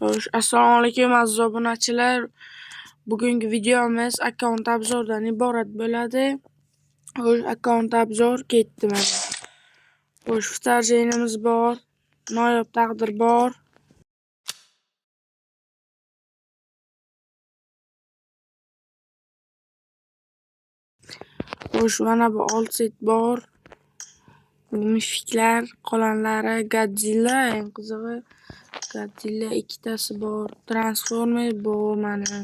Xo'sh, assalomu alaykum aziz obunachilar. Bugungi videomiz akkaunt obzordan iborat bo'ladi. Xo'sh, akkaunt obzor ketdi mana. Xo'sh, vторжениemiz bor, noyob taqdir bor. Xo'sh, mana bu 6 set bor. Mifiklar, qolanlari Godzilla, eng qizig'i Godzilla ikkitasi bor, Transformer bor mana.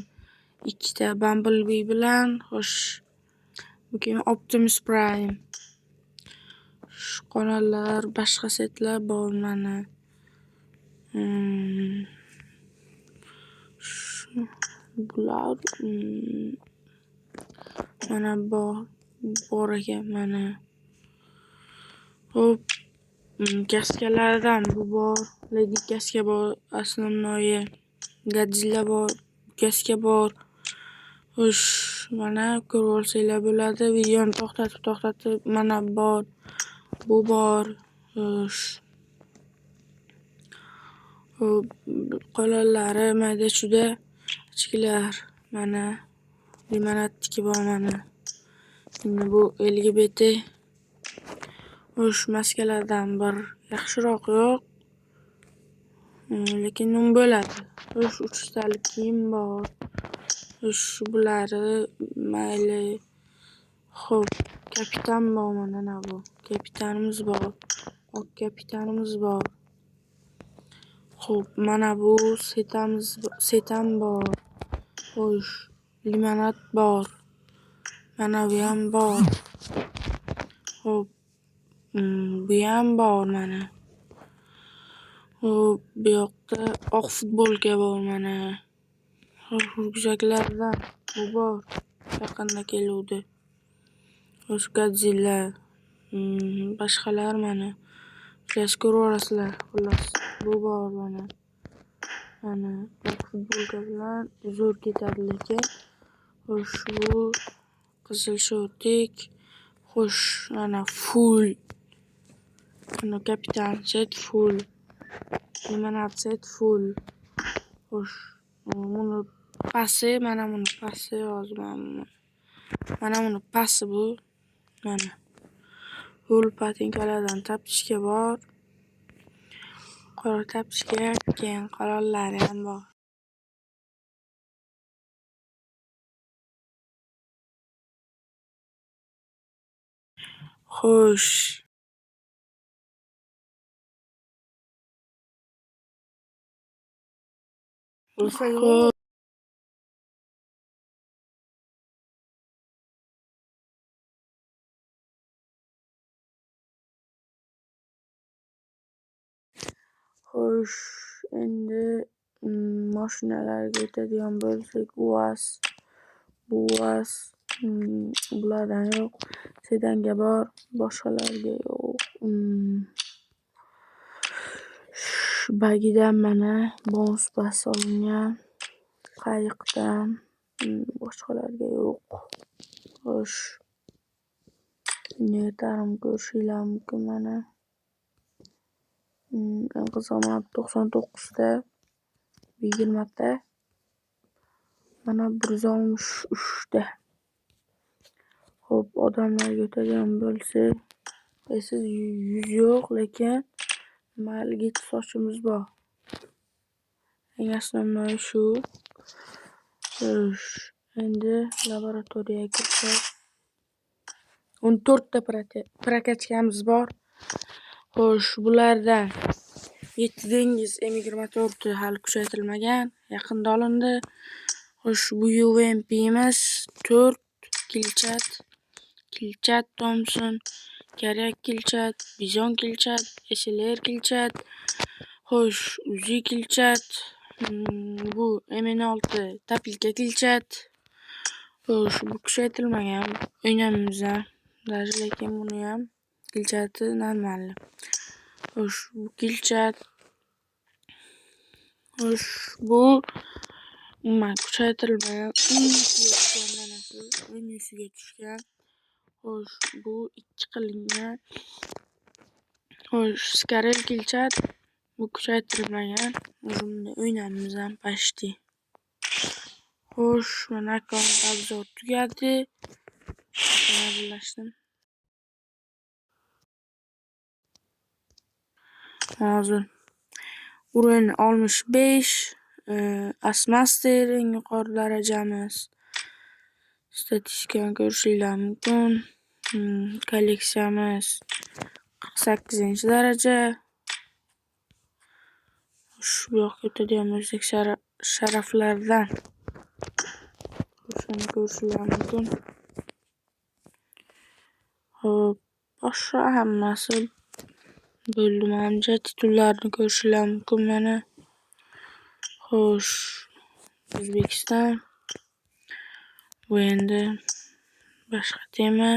Ikkita Bumblebee bilan, xo'sh, bu kim Optimus Prime. Shu qolanlar, boshqa setlar bor mana. Shu bular mana bor ekan mana. Xo'p, kaskalardan bu bor, Lady kaska bor, основное Godzilla bor, kaska bor. Xo'sh, mana ko'rib olsanglar bo'ladi. Videoni to'xtatib mana bor, bu bor. Xo'sh. Xo'p, qolanlari mayda-chuyda ichkilar mana limonadniki bor mana. Endi bu LGBT. Xo'sh, maskalardan bir yaxshiroq yo'q. Lekin nima bo'ladi? Xo'sh, 3 talik kiyim bor. Xo'sh, bulari mayli. Xo'p, kapitan bor mana bu. Kapitanimiz bor. Oq kapitanimiz bor. Xo'p, mana bu setamiz, setam bor. Xo'sh, limonad bor. Mana bu ham bor. Xo'p, bu ham bor mana. Xo'p, bu yoqda oq futbolka bor mana. Xo'sh, ryukzaklardan bu bor. Yaqinda keluvdi. Xo'sh, Godzilla, boshqalar mana. Sizlar ko'rib olasizlar, xullas. Bu bor mana. Mana oq futbolka bilan zo'r ketadi lekin. Xo'sh, bu qizil shortik. Xo'sh, mana full. Mana kapitan set full. Limonad set full. Xo'sh, buni pasi, mana buni pasi hozir mana buni pasi bu. Mana. Full patinkalardan tapchka bor. Qora tapchka, keyin qolanlari ham bor. Xo'sh. Xo'p. Xo'sh, endi mashinalarga o'tadigan bo'lsak, UAZ, bu UAZ, bulardan yo'q. Sedanga bor, boshqalarga yo'q. Shu bagidan mana bonus pass olingan. Qayiqdan, boshqalarga yo'q. Xo'sh. Netarim ko'rishinglar mumkin mana. Eng qizig'i mana 99 ta, 20 ta. Mana 163 ta. Xo'p, odamlarga o'tadigan bo'lsak, esiz yuz yo'q, lekin nimaligicha sochimiz bor. Eng основной shu. Xo'sh, endi laboratoriyaga kirsak, 14 ta prokachkamiz bor. Xo'sh, bulardan 7 dengiz M24 hali kuchaytirilmagan, yaqinda olindi. Xo'sh, bu UMP'miz 4 kilchat, kilchat Thompson, Karyak kilchat, Bizon kilchat, SLR kilchat, xo'sh, Uzi kilchat, bu MN6 tapilka kilchat. Xo'sh, bu kuchaytirilmagan, o'ynamimiz ham, даже lekin buni ham kilchati normal. Xo'sh, bu kilchat. Xo'sh, bu umuman kuchaytirilmagan, mana shu o'ng tushgan. Xo'sh, bu 2 qilingan. Xo'sh, Skarel kilchat. Bu kuchaytirilmagan. Bunday o'ynaymiz ham почти. Xo'sh, mana akkaunt обзор tugadi. Yana birlashdim. Hozir уровень 65, Asmaster eng yuqori darajamiz. Statistikani ko'rishinglar mumkin. Kolleksiyamiz 48-daraja. Shu yoqqa o'tadigan bo'lsak, sharaflardan o'shani ko'rishinglar mumkin. Xo'p, boshqa hammasi bo'ldi manimcha. Titullarni ko'rishinglar mumkin mana. Xo'sh, O'zbekiston. Bu endi boshqa tema.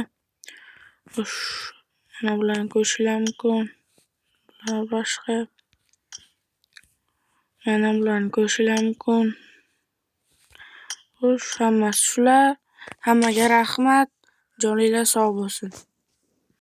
Xo'sh, mana bularni ko'rishinglar mumkin. Bular boshqa. Mana bularni ko'rishinglar mumkin. Xo'sh, hammasi shular. Hammaga rahmat. Joninglar sog' bo'lsin.